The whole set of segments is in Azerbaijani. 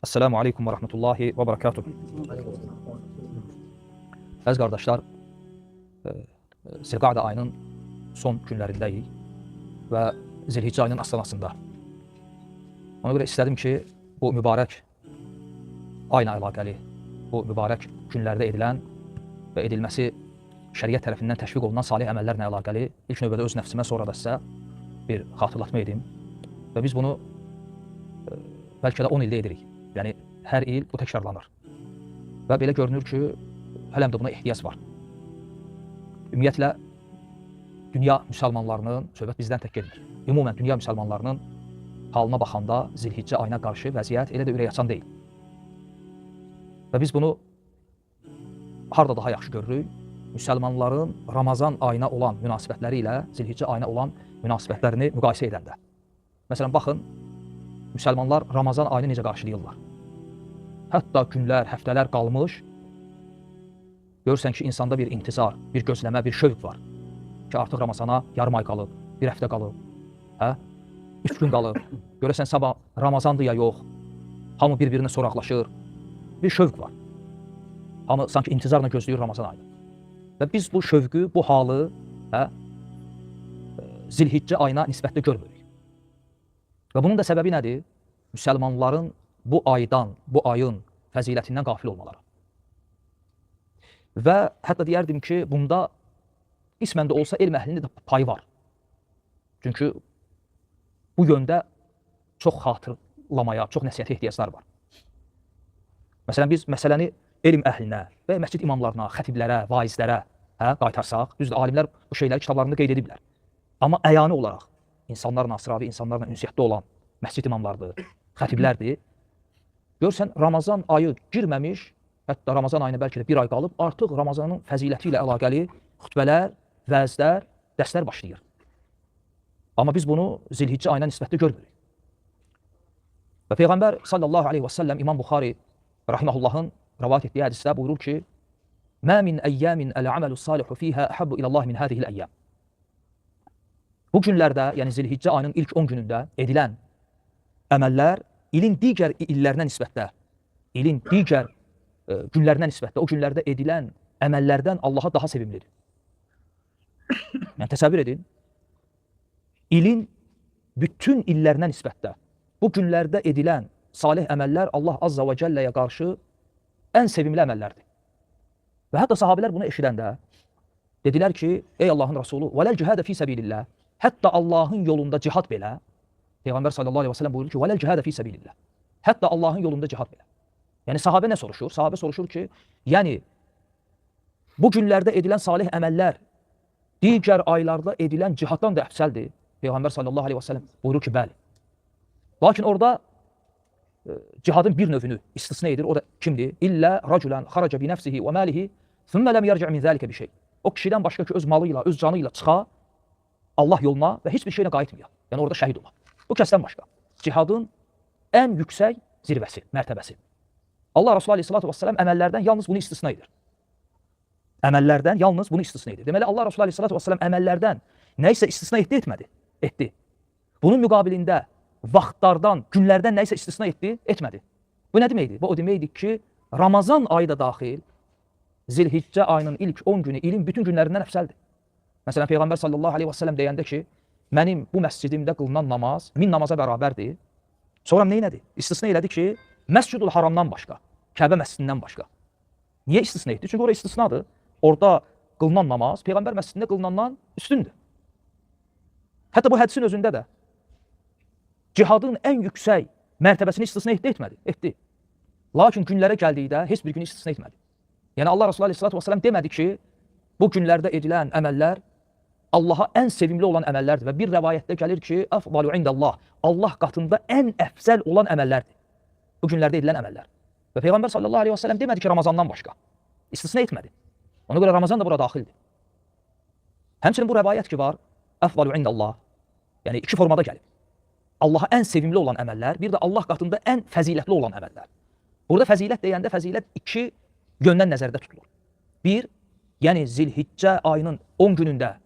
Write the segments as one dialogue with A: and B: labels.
A: Esselamu Aleyküm ve Rahmetullahi ve Berekatuhu. Əziz qardaşlar, Zilqa'da ayının son günlərindəyik və Zilhiccə ayının astanasında. Ona görə istədim ki, bu mübarək ayla əlaqəli, bu mübarək günlərdə edilən və edilməsi şəriət tərəfindən təşviq olunan salih əməllərlə əlaqəli ilk növbədə öz nəfsimə, sonra da sizə bir xatırlatma edim. Və biz bunu bəlkə də 10 ildə edirik. Yəni, hər il bu təkrarlanır. Və belə görünür ki, hələm də buna ehtiyac var. Ümumiyyətlə, dünya müsəlmanlarının, söhbət bizdən tək getmir. Ümumən, dünya müsəlmanlarının halına baxanda Zilhiccə ayına qarşı vəziyyət elə də ürək açan deyil. Və biz bunu harada daha yaxşı görürük? Müsəlmanların Ramazan ayına olan münasibətləri ilə Zilhiccə ayına olan münasibətlərini müqayisə edəndə. Məsələn, baxın, müsəlmanlar Ramazan ayını necə qarşılayırlar? Hətta günlər, həftələr qalmış, görürsən ki, insanda bir intizar, bir gözləmə, bir şövq var ki, artıq Ramazana yarım ay qalıb, bir həftə qalıb, hə? 3 gün qalıb. Görəsən sabah Ramazandır ya yox. Hamı bir-birinə soraqlaşır. Bir şövq var. Hamı sanki intizarla gözləyir Ramazan ayını. Və biz bu şövqü, bu halı, hə, Zilhiccə ayına nisbətdə görmürük. Və bunun da səbəbi nədir? Müsəlmanların bu aydan, bu ayın fəzilətindən qafil olmaları. Və hətta deyərdim ki, bunda qismən də olsa elm əhlinin də payı var. Çünki bu yöndə çox xatırlamaya, çox nəsihətə ehtiyaclar var. Məsələn, biz məsələni elm əhlinə və məscid imamlarına, xətiblərə, vaizlərə, hə, qaytarsaq, düzdür, alimlər bu şeyləri kitablarında qeyd ediblər. Amma əyani olaraq insanlarla, sıravi insanlarla ünsiyyətdə olan məscid imamlarıdır, xətiblərdir. Görsən, Ramazan ayı girməmiş, hətta Ramazan ayına bəlkə də bir ay qalıb, artıq Ramazanın fəziləti ilə əlaqəli xütbələr, vəzlər, dərslər başlayır. Amma biz bunu Zilhiccə ayına nisbətdə görmürük. Və Peyğəmbər sallallahu aleyhi və səlləm İmam Buxari rahiməhullahın rəvayət etdiyi hədisdə buyurur ki, Mə min əyyəmin əl-əməlu salihu fiyhə əhəbbu ilallah min hədihil əyyəm. Bu günlərdə, yəni Zilhiccə ayının ilk 10 günündə edilən əməllər ilin digər illərinə nisbətdə, ilin digər günlərinə nisbətdə, o günlərdə edilən əməllərdən Allaha daha sevimlidir. Yəni təsəvvür edin, ilin bütün illərinə nisbətdə bu günlərdə edilən salih əməllər Allah Azza və Cəlləyə qarşı ən sevimli əməllərdir. Və hətta sahabələr bunu eşidəndə dedilər ki, ey Allahın Rasulü, vələl cihadə fi səbilillah, hətta Allahın yolunda cihad belə, Peyğəmbər sallallahu aleyhi və səlləm buyurur ki, vələl cihadə fi səbilillah, hətta Allahın yolunda cihad belə. Yəni sahabə nə soruşur? Sahabə soruşur ki, yəni bu günlərdə edilən salih əməllər digər aylarda edilən cihaddan da əfsəldir. Peyğəmbər sallallahu aleyhi və səlləm buyurur ki, bəli. Lakin orada cihadın bir növünü istisna edir. O da kimdir? İllə raculan xaraca bi nəfsihi və malihi thumma lem yerci' min zalika bi şey. O kişidən başqa ki, öz malı ilə, öz canı ilə çıxa Allah yoluna və heç bir şeylə qayıtmıyor. Yəni orada şəhid ola. Bu kəsdən başqa. Cihadın ən yüksək zirvəsi, mərtəbəsi. Allah Resulü Aleyhisselatü Vesselam əməllərdən yalnız bunu istisna edir. Əməllərdən yalnız bunu istisna edir. Deməli Allah Resulü Aleyhisselatü Vesselam əməllərdən nə isə istisna etdi, etmədi? Etdi. Bunun müqabilində vaxtlardan, günlərdən nə isə istisna etdi, etmədi. Bu nə deməkdir? Bu o deməkdir ki, Ramazan ayı da daxil Zilhiccə ayının ilk 10 günü ilin bütün günlərindən əfsəldir. Məsələn, Peyğəmbər sallallahu aleyhi və səlləm deyəndə ki, mənim bu məscidimdə qılınan namaz 1000 namaza bərabərdir. Sonra nə elədi? İstisna elədi ki, Məscidül Haramdan başqa, Kəbə məscidindən başqa. Niyə istisna etdi? Çünki ora istisnadır. Orada qılınan namaz Peyğəmbər məscidində qılınandan üstündür. Hətta bu hədisin özündə də cihadın ən yüksək mərtəbəsini istisna etdi, etmədi? Etdi. Lakin günlərə gəldikdə heç bir günü istisna etmədi. Yəni Allah Resulü Aleyhisselatü Vesselam demədi ki, bu günlərdə edilən əməllər Allaha ən sevimli olan əməllərdir. Və bir rəvayətdə gəlir ki, əfdalu indəllah, Allah qatında ən əfzəl olan əməllərdir. Bu günlərdə edilən əməllər. Və Peyğəmbər sallallahu aleyhi və səlləm demədi ki, Ramazandan başqa. İstisna etmədi. Ona görə Ramazan da bura daxildir. Həmçinin bu rəvayət ki var, əfdalu indəllah, yəni iki formada gəlib. Allaha ən sevimli olan əməllər, bir də Allah qatında ən fəzilətli olan əməllər. Burada fəzilət deyəndə fəzilət iki yöndən nəzərdə tutulur. Bir, yəni Zilhiccə ayının 10 günündə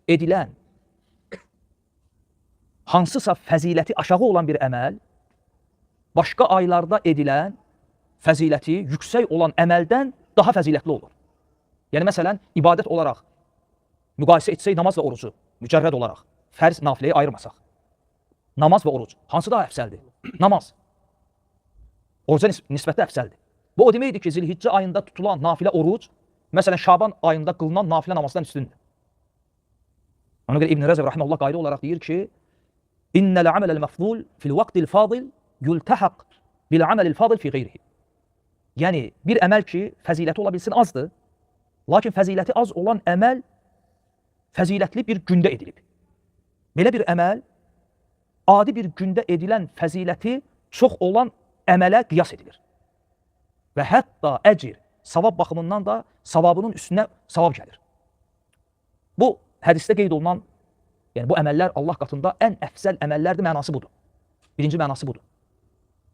A: edilən hansısa fəziləti aşağı olan bir əməl başqa aylarda edilən fəziləti yüksək olan əməldən daha fəzilətli olur. Yəni, məsələn, ibadət olaraq müqayisə etsək namaz və orucu, mücərrəd olaraq, fərz, nafiləyi ayırmasaq. Namaz və oruc hansı daha əfsəldir? Namaz. Oruca nisbətdə əfsəldir. Bu o deməkdir ki, Zilhiccə ayında tutulan nafilə oruc, məsələn, Şaban ayında qılınan nafilə namazdan üstündür. Ona görə İbn Rəcəb rahimehullah qayda olaraq deyir ki, İnnəl aməl məfzul fil vaqtil fadil yultahaq bil amelil fadil fi qeyrihi. Yəni, bir əməl ki, fəziləti ola bilsin azdır, lakin fəziləti az olan əməl fəzilətli bir gündə edilib. Belə bir əməl, adi bir gündə edilən fəziləti çox olan əmələ qiyas edilir. Və hətta əcr, savab baxımından da savabının üstünə savab gəlir. Bu, hədisdə qeyd olunan, yəni bu əməllər Allah qatında ən əfzəl əməllərdir, mənası budur. Birinci mənası budur.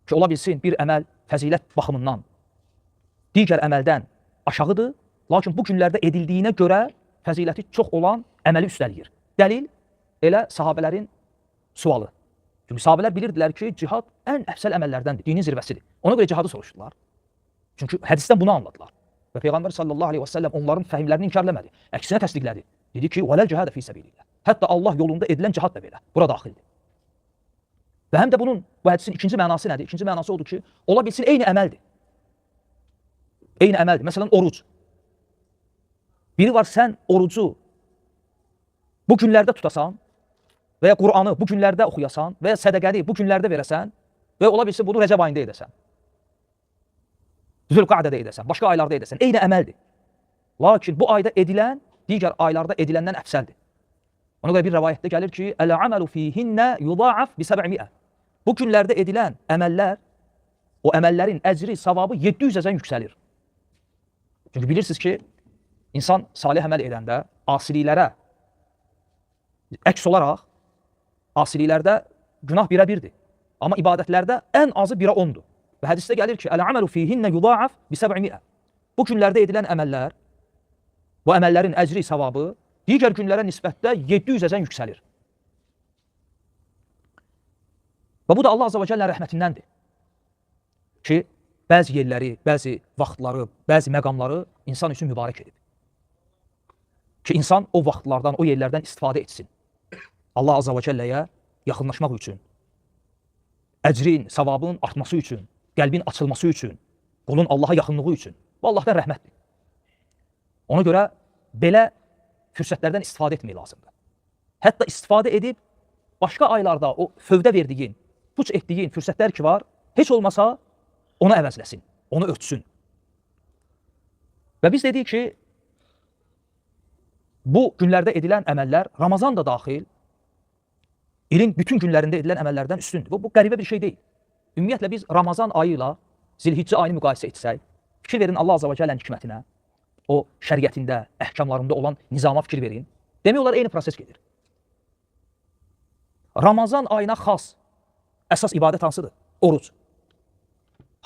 A: Ki, ola bilsin bir əməl fəzilət baxımından digər əməldən aşağıdır, lakin bu günlərdə edildiyinə görə fəziləti çox olan əməli üstələyir. Dəlil elə sahabələrin sualı. Çünki sahabələr bilirdilər ki, cihad ən əfzəl əməllərdəndir, dinin zirvəsidir. Ona görə cihadı soruşdular. Çünki hədisdən bunu anladılar. Və Peyğəmbər sallallahu aleyhi və səlləm onların fəhimlərini inkar eləmədi. Əksinə təsdiqlədi. Dedi ki, vələl cihadə fi səbilillah. Hətta Allah yolunda edilən cihad da belə. Bura daxildir. Və həm də bunun, bu hədisin ikinci mənası nədir? İkinci mənası odur ki, ola bilsin eyni əməldir. Eyni əməldir. Məsələn, oruc. Biri var, sən orucu bu günlərdə tutasan və ya Qur'anı bu günlərdə oxuyasan və ya sədəqəni bu günlərdə verəsən və ola bilsin bunu Rəcəb ayında edəsən. Zülqa'dədə edəsən, başqa aylarda edəsən. Eyni əməldir. Lakin bu ayda edilən digər aylarda ediləndən əfsəldir. Ona görə bir rəvayətdə gəlir ki, Əl-əməlu fihinnə yuda'af bi 700. Bu günlərdə edilən əməllər, o əməllərin əcri, savabı 700-əcən yüksəlir. Çünki bilirsiniz ki, insan salih əməl edəndə asiliklərə əks olaraq asiliklərdə günah 1-ə 1-dir. Amma ibadətlərdə ən azı 1-ə 10-dur. Və hədisdə gəlir ki, Əl-əməlu fihinnə yuda'af bi 700. Bu günlərdə edilən əməllər, bu əməllərin əcri, savabı digər günlərə nisbətdə 700-əcən yüksəlir. Və bu da Allah Azza və Cəllənin rəhmətindəndir ki, bəzi yerləri, bəzi vaxtları, bəzi məqamları insan üçün mübarək edib. Ki, insan o vaxtlardan, o yerlərdən istifadə etsin. Allah Azza və Cəlləyə yaxınlaşmaq üçün, əcrin, savabın artması üçün, qəlbin açılması üçün, qulun Allaha yaxınlığı üçün. Bu Allahdan rəhmətdir. Ona görə belə fürsətlərdən istifadə etmək lazımdır. Hətta istifadə edib başqa aylarda o fövdə verdiyin, puç etdiyin fürsətlər ki var, heç olmasa onu əvəzləsin, onu örtsün. Və biz dedik ki, bu günlərdə edilən əməllər Ramazan da daxil, ilin bütün günlərində edilən əməllərdən üstündür. Bu qəribə bir şey deyil. Ümumiyyətlə biz Ramazan ayı ilə Zilhiccə ayını müqayisə etsək, fikir verin Allah Azza və Cəllənin hikmətinə, o şəriətində, əhkamlarında olan nizama fikir verin. Demək olar eyni proses gedir. Ramazan ayına xas əsas ibadət hansıdır? Oruc.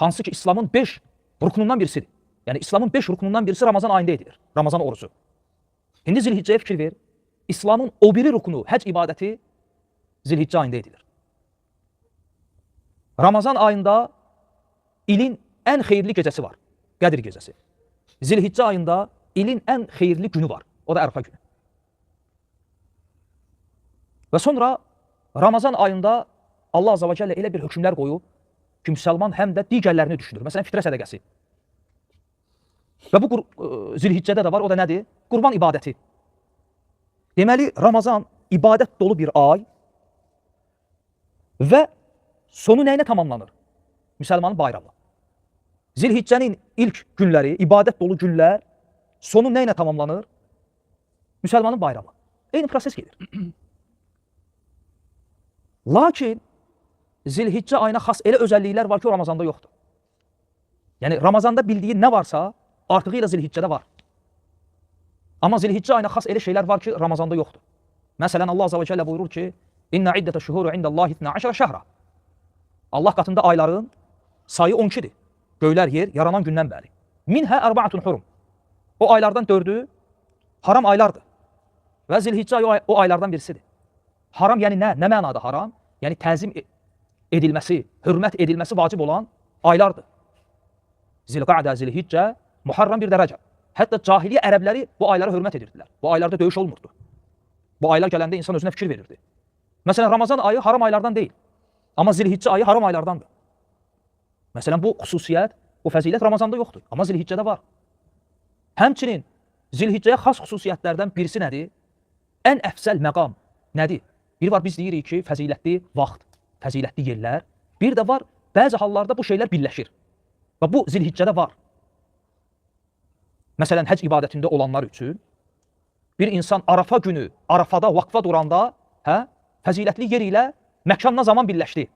A: Hansı ki İslamın 5 ruknundan birisidir. Yəni İslamın 5 ruknundan birisi Ramazan ayında edilir. Ramazan orucu. İndi Zilhiccəyə fikir ver. İslamın o biri ruknu, həc ibadəti Zilhiccə ayında edilir. Ramazan ayında ilin ən xeyirli gecəsi var. Qədir gecəsi. Zilhiccə ayında ilin ən xeyirli günü var. O da Ərəfə günü. Və sonra Ramazan ayında Allah Azza və Cəllə elə bir hökmlər qoyub ki, müsəlman həm də digərlərini düşünür. Məsələn, fitrə sədəqəsi. Və bu Zilhiccədə də var, o da nədir? Qurban ibadəti. Deməli, Ramazan ibadət dolu bir ay və sonu nəyinə tamamlanır? Müsəlmanın bayramı. Zilhiccənin ilk günləri, ibadət dolu günlər sonu nə ilə tamamlanır? Müsəlmanın bayramı. Eyni proses gedir. Lakin Zilhiccə ayına xas elə özəlliklər var ki, o Ramazanda yoxdur. Yəni Ramazanda bildiyin nə varsa, artığı ilə Zilhiccədə var. Amma Zilhiccə ayına xas elə şeylər var ki, Ramazanda yoxdur. Məsələn, Allah Azza və Cəllə buyurur ki, İnnə iddətə şuhuru indallahi 12 şəhra. Allah qatında ayların sayı 12-dir. Göylər, yer yaranan gündən bəri. Minhə ərbaatun hurum. O aylardan 4-ü haram aylardır. Və Zilhiccə ayı o aylardan birisidir. Haram yəni nə? Nə mənada haram? Yəni təzim edilməsi, hörmət edilməsi vacib olan aylardır. Zilqa'də, Zilhiccə, Muharram bir də Rəcəb. Hətta cahiliyyə ərəbləri bu aylara hörmət edirdilər. Bu aylarda döyüş olmurdu. Bu aylar gələndə insan özünə fikir verirdi. Məsələn, Ramazan ayı haram aylardan deyil. Amma Zilhiccə ayı haram aylardandır. Məsələn, bu xüsusiyyət, bu fəzilət Ramazanda yoxdur. Amma Zilhiccədə var. Həmçinin Zilhiccəyə xas xüsusiyyətlərdən birisi nədir? Ən əfzəl məqam nədir? Bir var biz deyirik ki, fəzilətli vaxt, fəzilətli yerlər. Bir də var, bəzi hallarda bu şeylər birləşir. Və bu Zilhiccədə var. Məsələn, həcc ibadətində olanlar üçün bir insan Arafa günü, Arafada vaqfa duranda, fəzilətli yer ilə məkanla zaman birləşdi.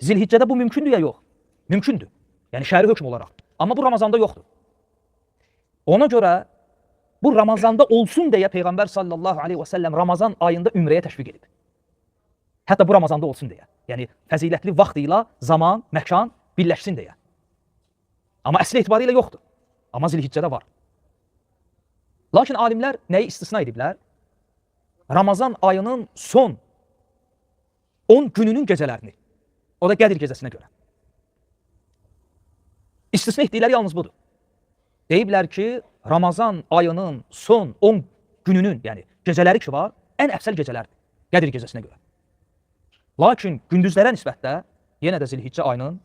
A: Zilhiccədə bu mümkündür ya yox? Mümkündür. Yəni şəri hökm olaraq. Amma bu Ramazanda yoxdur. Ona görə bu Ramazanda olsun deyə Peyğəmbər sallallahu aleyhi və səlləm Ramazan ayında ümrəyə təşviq edib. Hətta bu Ramazanda olsun deyə. Yəni fəzilətli vaxt ilə zaman, məkan birləşsin deyə. Amma əsli etibarilə yoxdur. Amma Zilhiccədə var. Lakin alimlər nəyi istisna ediblər? Ramazan ayının son 10 gününün gecələrini. O da Qədir gecəsinə görə. İstisna etdikləri yalnız budur. Deyiblər ki, Ramazan ayının son 10 gününün, yəni gecələri ki var, ən əfsəl gecələrdir. Qədir gecəsinə görə. Lakin gündüzlərə nisbətdə yenə də Zilhiccə ayının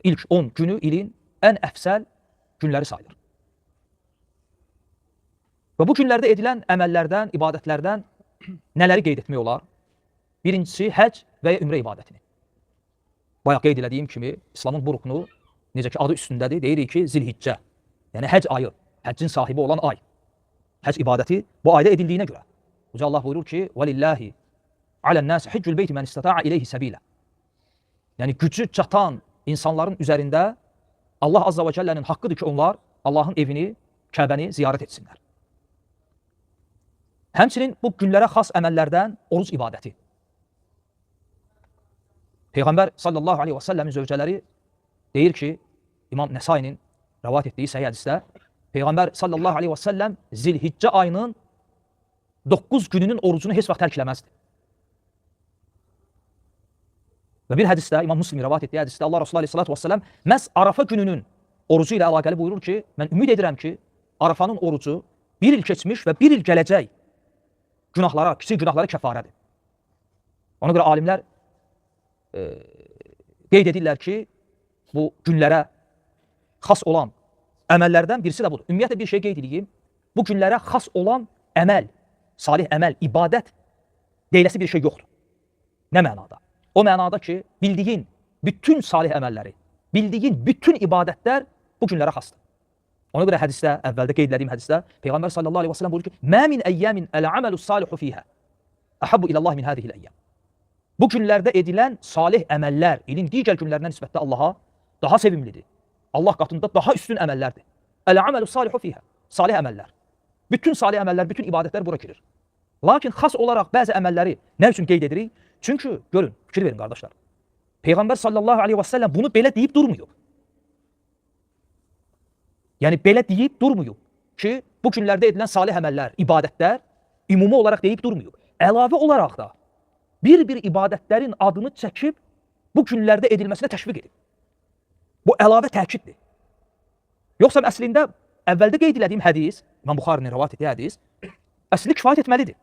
A: ilk 10 günü ilin ən əfsəl günləri sayılır. Və bu günlərdə edilən əməllərdən, ibadətlərdən nələri qeyd etmək olar? Birincisi, həcc və ya ümrə ibadətini. Bayaq qeyd elədiyim kimi, İslamın bu ruknu, necə ki adı üstündədir, deyirik ki, Zilhiccə, yəni həcc ayı, həccin sahibi olan ay. Həcc ibadəti bu ayda edildiyinə görə. Uca Allah buyurur ki, وَلِلَّهِ عَلَى النَّاسِ حِجُّ الْبَيْتِ مَنْ اسْتَطَاعَ إِلَيْهِ سَبِيلًا. Yəni gücü çatan insanların üzərində Allah Azza və Cəllənin haqqıdır ki, onlar Allahın evini, Kəbəni ziyarət etsinlər. Həmçinin bu günlərə xas əməllərdən oruc ibadəti. Peyğəmbər sallallahu aleyhi və səlləmin zövcələri deyir ki, İmam Nəsainin rəvayət etdiyi səhih hədisdə Peyğəmbər sallallahu aleyhi və səlləm Zilhiccə ayının 9 gününün orucunu heç vaxt tərk eləməzdi. Və bir hədisdə, İmam Müslim rəvayət etdiyi hədisdə Allah Resulü aleyhissalatu vesselam məhz Arafa gününün orucu ilə əlaqəli buyurur ki, mən ümid edirəm ki, Arafanın orucu bir il keçmiş və bir il gələcək günahlara, kiçik günahlara kəfarədir. Ona görə alimlər qeyd edirlər ki, bu günlərə xas olan əməllərdən birisi də budur. Ümumiyyətlə bir şey qeyd edeyim. Bu günlərə xas olan əməl, salih əməl, ibadət deyiləsi bir şey yoxdur. Nə mənada? O mənada ki, bildiyin bütün salih əməlləri, bildiyin bütün ibadətlər bu günlərə xasdır. Ona görə hədisdə, əvvəldə qeyd etdiyim hədisdə Peyğəmbər sallallahu aleyhi və səlləm buyurur ki, "Mə min əyyamin əl-əməlu salihu fiyhə əhabbu ilallah min hadihi'l əyyam." Bu günlərdə edilən salih əməllər ilin digər günlərinə nisbətdə Allaha daha sevimlidir. Allah qatında daha üstün əməllərdir. Əl-əməlu salihu fiyhə. Salih əməllər. Bütün salih əməllər, bütün ibadətlər bura girir. Lakin xas olaraq bəzi əməlləri nə üçün qeyd edirik? Çünki görün, fikir verin qardaşlar. Peyğəmbər sallallahu aleyhi və səlləm bunu belə deyib durmuyub. Yəni belə deyib durmuyub ki, bu günlərdə edilən salih əməllər, ibadətlər ümumi olaraq deyib durmuyub. Əlavə olaraq da bir-bir ibadətlərin adını çəkib bu günlərdə edilməsinə təşviq edib. Bu əlavə təkiddir. Yoxsa əslində əvvəldə qeyd elədiyim hədis, İmam Buxarinin rəvayət etdiyi hədis, əslində kifayət etməlidir.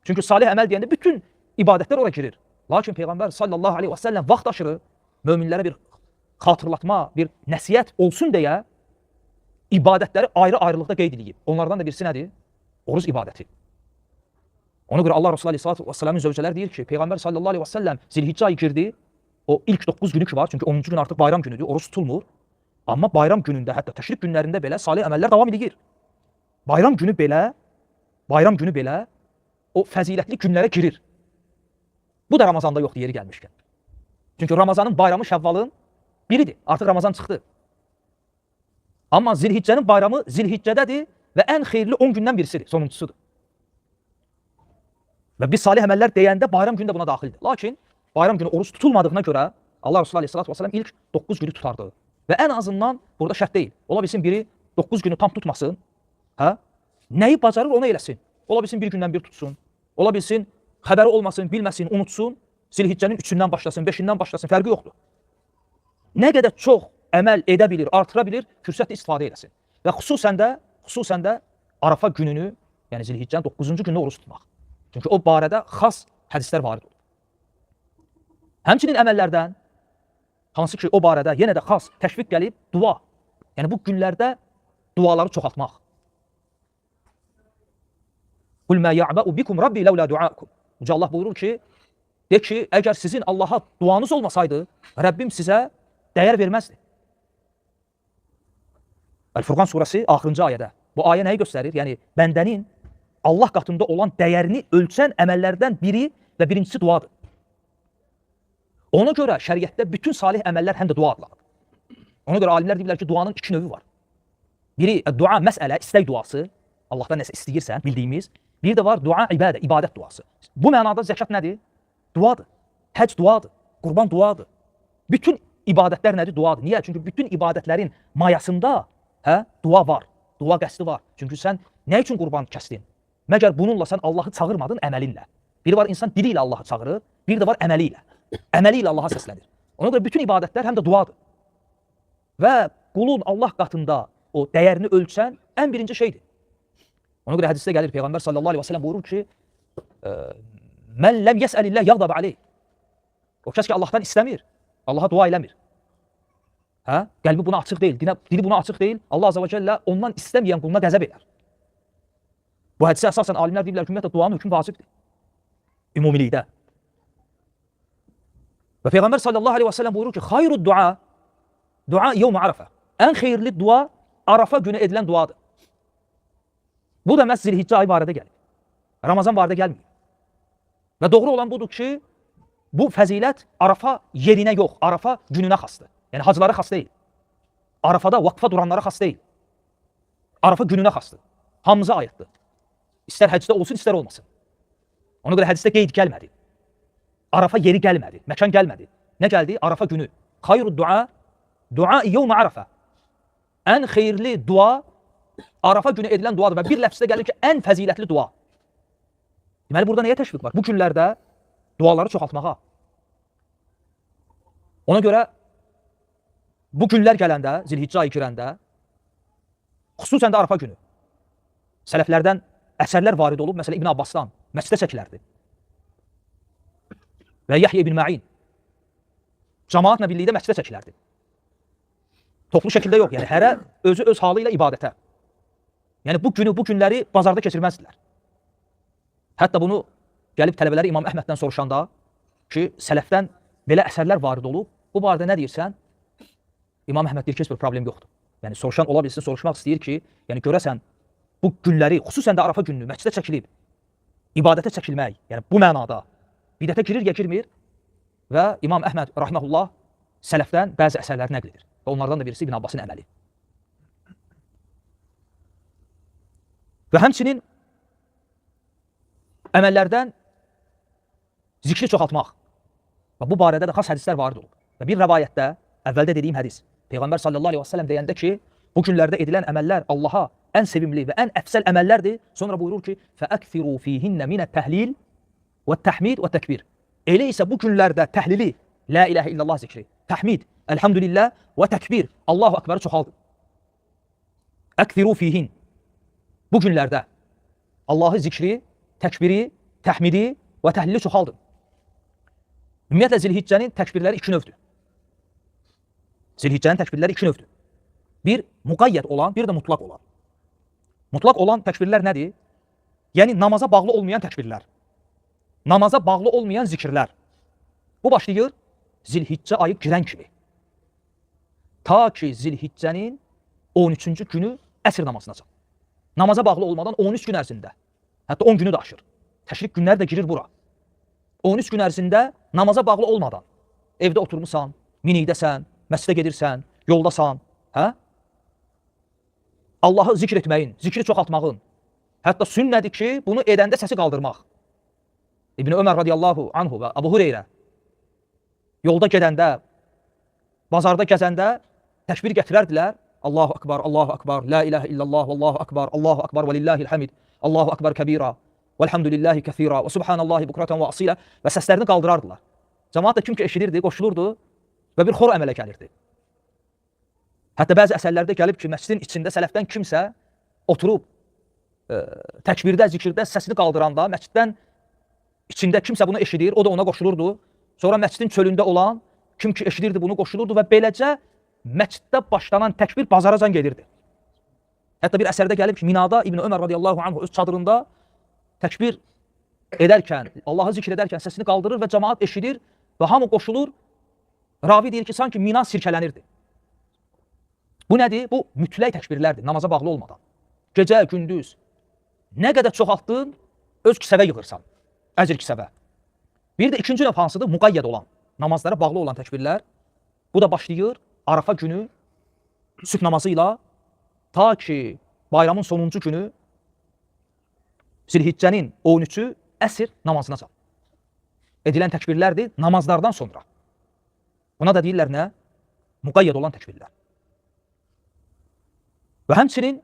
A: Çünki salih əməl deyəndə bütün ibadətlər ora girir. Lakin Peyğəmbər sallallahu aleyhi və səlləm vaxt aşırı möminlərə bir xatırlatma, bir nəsihət olsun deyə ibadətləri ayrı-ayrılıqda qeyd edib. Onlardan da birisi nədir? Oruz ibadəti. Ona görə Allah Resulü Aleyhisselatü Vesselam'ın zövcələri deyir ki, Peyğəmbər sallallahu aleyhi və səlləm Zilhiccə ayı girdi. O ilk 9 günü ki var, çünki 10. gün artıq bayram günüdür, oruç tutulmur. Amma bayram günündə, hətta təşrik günlərində belə salih əməllər davam edir. Bayram günü belə o fəzilətli günlərə girir. Bu da Ramazanda yoxdur yeri gəlmişkən. Çünki Ramazanın bayramı Şəvvalın biridir. Artıq Ramazan çıxdı. Amma Zilhiccənin bayramı Zilhiccədədir və ən xeyirli 10 gündən birisidir, sonuncusudur. Və biz salih əməllər deyəndə bayram günü də buna daxildir. Lakin bayram günü oruç tutulmadığına görə Allah Resulü Aleyhisselatü Vesselam ilk 9 günü tutardı. Və ən azından burada şərt deyil. Ola bilsin biri 9 günü tam tutmasın. Hə? Nəyi bacarır onu eləsin. Ola bilsin bir gündən bir tutsun. Ola bilsin xəbəri olmasın, bilməsin, unutsun. Zilhiccənin 3-ündən başlasın, 5-indən başlasın, fərqi yoxdur. Nə qədər çox əməl edə bilir, artıra bilir, fürsətlə istifadə eləsin. Və xüsusən də Arafa gününü, yəni Zilhiccənin 9-cu gününü oruç tutmaq. Çünki o barədə xas hədislər varid olur. Həmçinin əməllərdən hansı ki o barədə yenə də xas təşviq gəlib dua. Yəni bu günlərdə duaları çoxaltmaq. Qul mə ya'ba'u bikum rabbi laula duaukum. Yüce Allah buyurur ki, de ki, əgər sizin Allaha duanız olmasaydı, Rəbbim sizə dəyər verməzdi. Əl-Furqan surəsi axırıncı ayədə. Bu ayə nəyi göstərir? Yəni bəndənin Allah qatında olan dəyərini ölçən əməllərdən biri və birincisi duadır. Ona görə şəriətdə bütün salih əməllər həm də dua adlanır. Ona görə alimlər deyirlər ki, duanın iki növü var. Biri dua məsələ, istək duası. Allahdan nəsə istəyirsən, bildiyimiz. Bir də var dua ibadə, ibadət duası. Bu mənada zəkat nədir? Duadır. Həcc duadır. Qurban duadır. Bütün ibadətlər nədir? Duadır. Niyə? Çünki bütün ibadətlərin mayasında dua var. Dua qəsdi var. Çünki sən nə üçün qurban kəsdin? Məgər bununla sən Allahı çağırmadın əməlinlə. Biri var insan dili ilə Allahı çağırır, bir də var əməli ilə. Əməli ilə Allaha səslənir. Ona görə bütün ibadətlər həm də duadır. Və qulun Allah qatında o dəyərini ölçən ən birinci şeydir. Ona görə hədisdə gəlir Peyğəmbər sallallahu əleyhi və səlləm buyurur ki, "Mən ləm yes'əlillah yaghdab aleyh." O kəs ki Allahdan istəmir, Allaha dua eləmir. Hə? Qəlbi buna açıq deyil, dili buna açıq deyil. Allah azza və cəllə ondan istəməyən quluna qəzəb edər. Bu hədisə əsasən alimlər deyirlər ki, ümumiyyətlə duanın hökmü vacibdir. Ümumilikdə. Və Peyğəmbər sallallahu əleyhi və səlləm buyurur ki, "Xayrud dua dua yevm Arafə." Ən xeyirli dua Arafa günü edilən duadır. Bu da məhz Zilhiccə ayı barədə gəlir. Ramazan barədə gəlmir. Və doğru olan budur ki, bu fəzilət Arafa yerinə yox, Arafa gününə xasdır. Yəni hacılara xas deyil. Arafada vaqfa duranlara xas deyil. Arafa gününə xasdır. Hamımıza aiddir. İstər həcdə olsun, istər olmasın. Ona görə hədisdə qeyd gəlmədi. Arafa yeri gəlmədi, məkan gəlmədi. Nə gəldi? Arafa günü. Xayrud dua dua yevm Arafa. Ən xeyirli dua Arafa günü edilən duadır və bir ləfzdə gəlir ki, ən fəzilətli dua. Deməli burada nəyə təşviq var? Bu günlərdə duaları çoxaltmağa. Ona görə bu günlər gələndə, Zilhiccə ayı girəndə, xüsusən də Arafa günü, sələflərdən əsərlər varid olub, məsələn İbn Abbasdan məscidə çəkilərdi. Və Yahya ibn Ma'in cəmaatla birlikdə məscidə çəkilərdi. Toplu şəkildə yox, yəni hərə özü öz halı ilə ibadətə. Yəni bu günü, bu günləri bazarda keçirməzdilər. Hətta bunu gəlib tələbələri İmam Əhməddən soruşanda ki, sələfdən belə əsərlər varid olub, bu barədə nə deyirsən? İmam Əhməd deyir ki, heç bir problem yoxdur. Yəni soruşan ola bilsin, soruşmaq istəyir ki, yəni görəsən bu günləri, xüsusən də Arafa gününü məscidə çəkilib, ibadətə çəkilmək, yəni bu mənada bidətə girir ya girmir və İmam Əhməd rahimehullah sələfdən bəzi əsərləri nəql edir. Və onlardan da birisi İbn Abbasın əməli. Və həmçinin əməllərdən zikri çoxaltmaq. Və bu barədə də xas hədislər varid olub. Və bir rəvayətdə, əvvəldə dediyim hədis, Peyğəmbər sallallahu əleyhi və səlləm deyəndə ki, bu günlərdə edilən əməllər Allaha ən sevimli və ən əfsəl əməllərdir. Sonra buyurur ki, "Fəəksiru fihinə minət-təhlil və təhmid və təkbir." Elə isə bu günlərdə təhlili, la ilahə illallah zikri, təhmid, elhamdülillah və təkbir, Allahu Akbarı çoxaldın. Əksiru fihin. Bu günlərdə Allahı zikri, təkbiri, təhmidi və təhlili çoxaldın. Ümumiyyətlə Zilhiccənin təkbirləri iki növdür. Zilhiccənin təkbirləri iki növdür. Bir müqayyət olan, bir də mutlaq olan. Mutlaq olan təkbirlər nədir? Yəni namaza bağlı olmayan təkbirlər. Namaza bağlı olmayan zikirlər. Bu başlayır Zilhiccə ayı girən kimi. Ta ki Zilhiccənin 13-cü günü əsr namazına. Namaza bağlı olmadan 13 gün ərzində, hətta 10 günü də aşır. Təşrik günləri də girir bura. 13 gün ərzində namaza bağlı olmadan evdə oturmusan, minikdəsən, məscidə gedirsən, yoldasan, hə? Allahı zikr etməyin, zikri çoxaltmağın, hətta sünnədir ki, bunu edəndə səsi qaldırmaq. İbn Ömər radiyallahu anhu və Əbu Hüreyrə yolda gedəndə, bazarda gəzəndə təkbir gətirərdilər. Allahu akbar, Allahu akbar, la ilahe illallah, vallahu akbar, Allahu akbar və lillahil hamid, Allahu akbar kəbira, velhamdülillahi kəthira və subhanallahi bukratan və asila və səslərini qaldırardılar. Cəmaat da kim ki eşidirdi, qoşulurdu və bir xor əmələ gəlirdi. Hətta bəzi əsərlərdə gəlib ki, məscidin içində sələfdən kimsə oturub təkbirdə, zikirdə səsini qaldıranda məsciddən içində kimsə bunu eşidir, o da ona qoşulurdu. Sonra məscidin çölündə olan kim ki eşidirdi bunu qoşulurdu və beləcə məsciddə başlanan təkbir bazaracan gedirdi. Hətta bir əsərdə gəlib ki, Minada İbn Ömər radiyallahu anhu öz çadırında təkbir edərkən, Allahı zikr edərkən səsini qaldırır və cəmaat eşidir və hamı qoşulur. Ravi deyir ki, sanki Mina sirkələnirdi. Bu nədir? Bu mütləq təkbirlərdir, namaza bağlı olmadan. Gecə, gündüz nə qədər çoxaltdın, öz kisəvə yığırsan. Əcr kisəvə. Bir də ikinci növ hansıdır? Muqayyəd olan, namazlara bağlı olan təkbirlər. Bu da başlayır Arafa günü sübh namazı ilə ta ki bayramın sonuncu günü Zilhiccənin 13-ü əsr namazına can. Edilən təkbirlərdir namazlardan sonra. Buna da deyirlər nə? Muqayyəd olan təkbirlər. Və həmçinin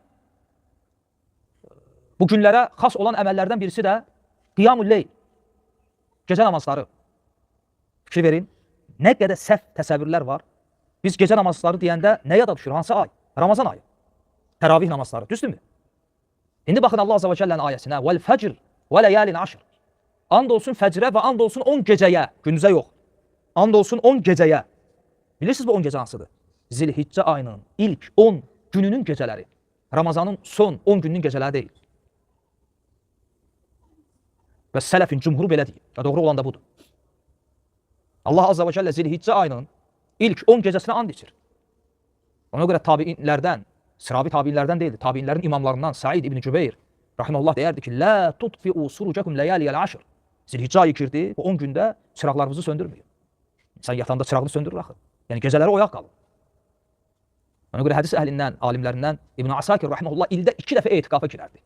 A: bu günlərə xas olan əməllərdən birisi də qiyamul leyl, gecə namazları. Fikir verin, nə qədər səhv təsəvvürlər var. Biz gecə namazları deyəndə nə yada düşür? Hansı ay? Ramazan ayı. Təravih namazları, düzdürmü? İndi baxın Allah Azza və Cəllənin ayəsinə. Vəl fəcr və ləyalin aşr. And olsun fəcrə və and olsun 10 gecəyə, gündüzə yox. And olsun 10 gecəyə. Bilirsiniz bu 10 gecə hansıdır? Zilhiccə ayının ilk 10 gününün gecələri. Ramazanın son 10 gününün gecələri deyil. Və sələfin cümhuru belə deyir. Və doğru olan da budur. Allah Azza və Cəllə Zilhiccə ayının ilk 10 gecəsinə and içir. Ona görə tabiinlərdən, sıravi tabiinlərdən deyildi, tabiinlərin imamlarından Said ibn Cübeyr rahimehullah deyərdi ki, "La tutfi'u surucakum layaliyal aşr." Zilhiccə ayı girdi, bu 10 gündə çıraqlarınızı söndürməyin. İnsan yatanda çırağını söndürür axı. Yəni gecələri oyaq qalın. Ona görə hədis əhlindən, alimlərindən İbn Asakir rahimehullah ildə 2 dəfə etikafa girərdi.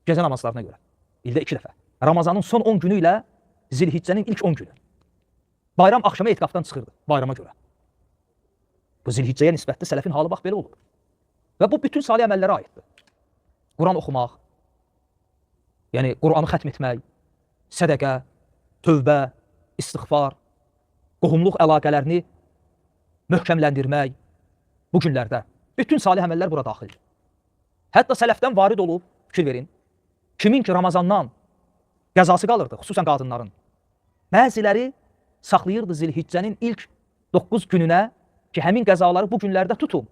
A: Gecə namazlarına görə. İldə 2 dəfə. Ramazanın son 10 günü ilə Zilhiccənin ilk 10 günü. Bayram axşamı etikafdan çıxırdı bayrama görə. Bu Zilhiccəyə nisbətdə sələfin halı bax belə olub. Və bu bütün salih əməllərə aiddir. Quran oxumaq, yəni Quranı xətm etmək, sədəqə, tövbə, istiğfar, qohumluq əlaqələrini möhkəmləndirmək bu günlərdə bütün salih əməllər bura daxildir. Hətta sələfdən varid olub, fikir verin, kimin ki Ramazandan qəzası qalırdı, xüsusən qadınların. Bəziləri saxlayırdı Zilhiccənin ilk 9 gününə ki, həmin qəzaları bu günlərdə tutun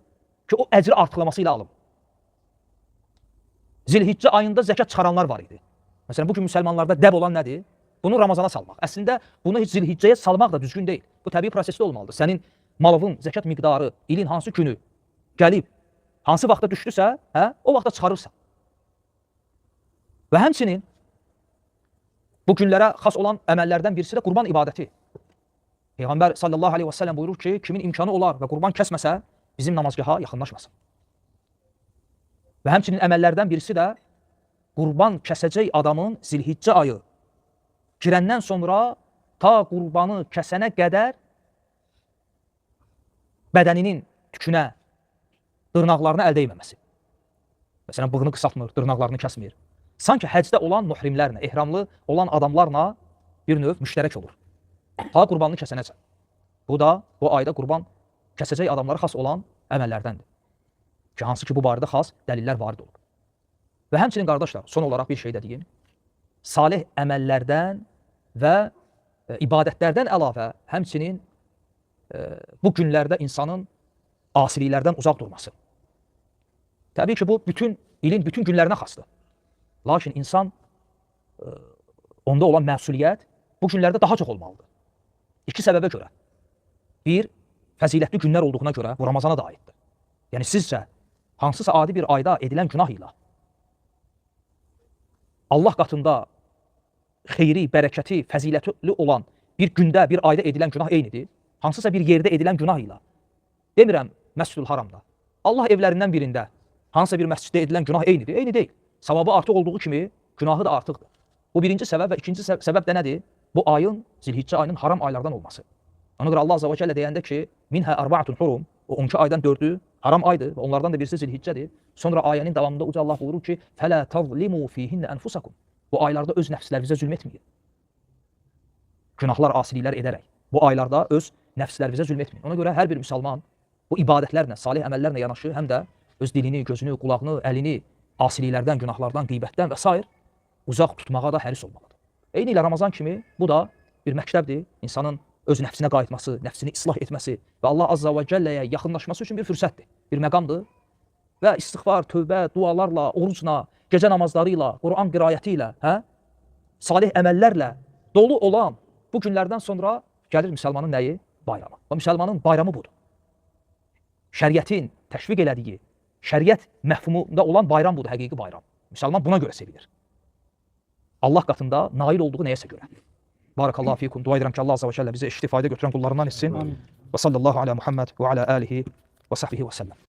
A: ki, o əcri artıqlaması ilə alım. Zilhiccə ayında zəkat çıxaranlar var idi. Məsələn, bugün müsəlmanlarda dəb olan nədir? Bunu Ramazana salmaq. Əslində, bunu heç Zilhiccəyə salmaq da düzgün deyil. Bu təbii prosesdə olmalıdır. Sənin malının zəkat miqdarı ilin hansı günü gəlib, hansı vaxta düşdüsə, hə, o vaxta çıxarırsan. Və həmçinin bu günlərə xas olan əməllərdən birisi də qurban ibadəti. Peyğəmbər sallallahu aleyhi və səlləm buyurur ki, kimin imkanı olar və qurban kəsməsə, bizim namazgaha yaxınlaşmasın. Və həmçinin əməllərdən birisi də qurban kəsəcək adamın Zilhiccə ayı girəndən sonra ta qurbanı kəsənə qədər bədəninin tükünə, dırnaqlarına əl dəyməməsi. Məsələn, bığını qısaltmır, dırnaqlarını kəsmir. Sanki həcdə olan muhrimlərlə, ehramlı olan adamlarla bir növ müştərək olur. Ta qurbanını kəsənəcən. Bu da bu ayda qurban kəsəcək adamlara xas olan əməllərdəndir. Ki, hansı ki bu barədə xas dəlillər varid olub. Və həmçinin qardaşlar, son olaraq bir şey də deyim. Salih əməllərdən və ibadətlərdən əlavə həmçinin bu günlərdə insanın asiliklərdən uzaq durması. Təbii ki, bu bütün ilin bütün günlərinə xasdır. Lakin insan onda olan məsuliyyət bu günlərdə daha çox olmalıdır. İki səbəbə görə. Bir, fəzilətli günlər olduğuna görə bu Ramazana da aiddir. Yəni sizcə hansısa adi bir ayda edilən günah ilə Allah qatında xeyri, bərəkəti, fəzilətli olan bir gündə, bir ayda edilən günah eynidir. Hansısa bir yerdə edilən günah ilə. Demirəm Məscidül Haramda. Allah evlərindən birində hansısa bir məsciddə edilən günah eynidir. Eyni deyil. Savabı artıq olduğu kimi günahı da artıqdır. Bu birinci səbəb və ikinci səbəb də nədir? Bu ayın, Zilhiccə ayının haram aylardan olması. Ona görə Allah Azza və Cəllə deyəndə ki, minhə arba'atun hurum, o 12 aydan 4-ü haram aydır və onlardan da birisi Zilhiccədir. Sonra ayənin davamında uca Allah buyurur ki, fələ tazlimu fihinə enfusakum. Bu aylarda öz nəfslərinizə zülm etməyin. Günahlar, asiliklər edərək. Bu aylarda öz nəfslərinizə zülm etməyin. Ona görə hər bir müsəlman bu ibadətlərlə, salih əməllərlə yanaşı həm də öz dilini, gözünü, qulağını, əlini asiliklərdən, günahlardan, qeybətdən və sair uzaq tutmağa da həris olmalıdır. Eyni ilə Ramazan kimi bu da bir məktəbdir. İnsanın öz nəfsinə qayıtması, nəfsini islah etməsi və Allah Azza və Cəlləyə yaxınlaşması üçün bir fürsətdir, bir məqamdır. Və istiğfar, tövbə, dualarla, orucla, gecə namazları ilə, Quran qiraəti ilə, hə? Salih əməllərlə dolu olan bu günlərdən sonra gəlir müsəlmanın nəyi? Bayramı. Və müsəlmanın bayramı budur. Şəriətin təşviq elədiyi, şəriət məfhumunda olan bayram budur, həqiqi bayram. Müsəlman buna görə sevinir. Allah qatında nail olduğu nəyəsə görə. Barakallahu fikum. Dua edirəm ki, Allah azza və cəllə bizi eşitdi fayda götürən qullarından etsin. Və sallallahu ala Muhammed və ala alihi və sahbihi və səlləm.